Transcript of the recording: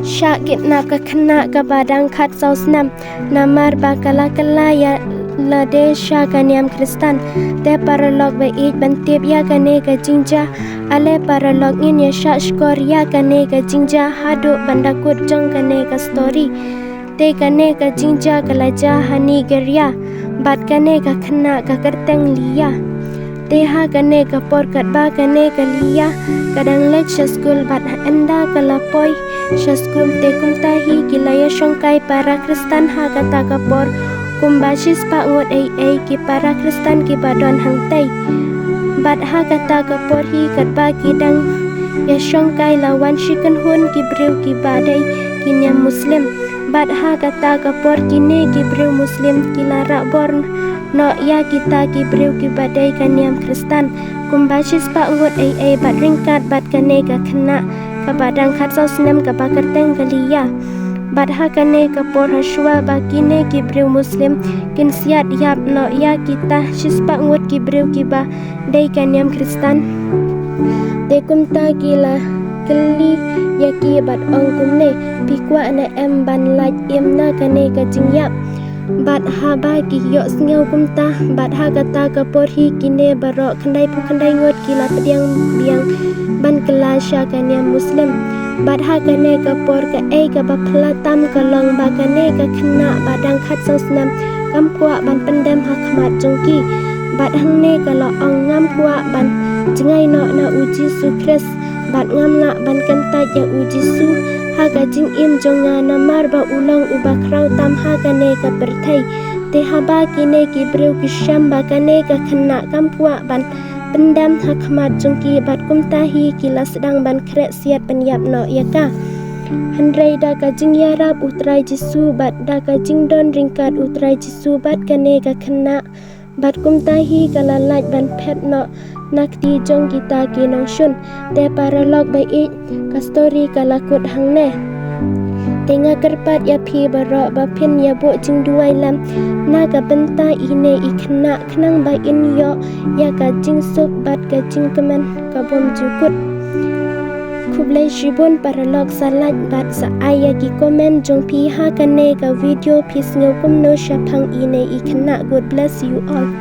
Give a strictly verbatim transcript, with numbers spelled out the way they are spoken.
Shah kidnap ka khynnah kaba dang khatsaw snem, namar ba ka la kylla ïalade sha ka niam Khristan. Te paralok ba ïeit, ban tip ïa kane ka jingjia, ale paralok, ngin ïa shah shkor ïa kane ka jingjia haduh ban da kut jong kane ka story. Te kane ka jingjia ka la jia ha Nigeria, bad kane ka khynnah ka kyrteng Leah. Te ha kane ka por katba kane ka Leah ka dang leit sha skul, bad ha ynda ka la poi sha skul, te kumta hi ki la ïa shongkai para Khristan ha kata ka por kumba shispah ngut ei ei ki para Khristan kiba don hangtei. Bad ha kata ka por hi katba ki dang ïa shongkai, la wan shi kynhun ki briew kiba dei ki niam Muslim. Bad ha kata ka por kine ki briew Muslim ki la rah bor noh ïa kita ki briew kiba dei ka niam Khristan kumba shispah ngut ei ei, bad ryngkat bad kane ka khynnah kaba dang khatsaw snem kaba kyrteng ka Leah. Bad ha kane ka por, ha shuwa ba kine ki briew Muslim kin siat ïap noh ïa kita shispah ngut ki briew kiba dei ka niam Khristan, te kumta ki la kylli ïa ki bad ong kumne: Phi kwah ne em ban lait im na kane ka jingïap? Bad haba ki ïohsngew kumta, bad ha kata ka por hi kine baroh khyndai phew khyndai ngut ki la pdiang biang ban kylla sha ka niam Muslim. Bad ha kane ka por, kaei kaba phylla tam ka long ba kane ka khynnah ba dang khatsaw snem kam kwah ban pyndem ha khmat jong ki. Bad hangne ka la ong: Ngam kwah ban jngai noh na U Jisu Khrist, bad ngam lah ban kyntait ïa U Jisu ha ka jingim jong nga, namar ba u long uba khraw tam ha kane ka pyrthei. Te haba kine ki briew ki shem ba kane ka khynnah kam kwah ban pyndem ha khmat jong ki, bad kumta hi ki la sdang ban khreh siat pynïap noh ïa ka. Hynrei da ka jingïarap U Trai Jisu bad da ka jingdon ryngkat U Trai Jisu bad kane ka khynnah, bad kumta hi ka la lait ban phet noh na kti jong kita ki nongshun. Te paralok ba ïeit, ka story ka la kut hangne. Te nga kyrpad ïa phi baroh ba phin ïa buh jingduwai lem na ka bynta ine i khynnah, khnang ba in ïoh ïa ka jingsuk bad ka jingkmen ka bym ju kut. Khublei shibun paralok, sa like bad sa ai ïa ki comment jong phi ha kane ka video. Phi sngew kumno shaphang ine i khynnah? God bless you all.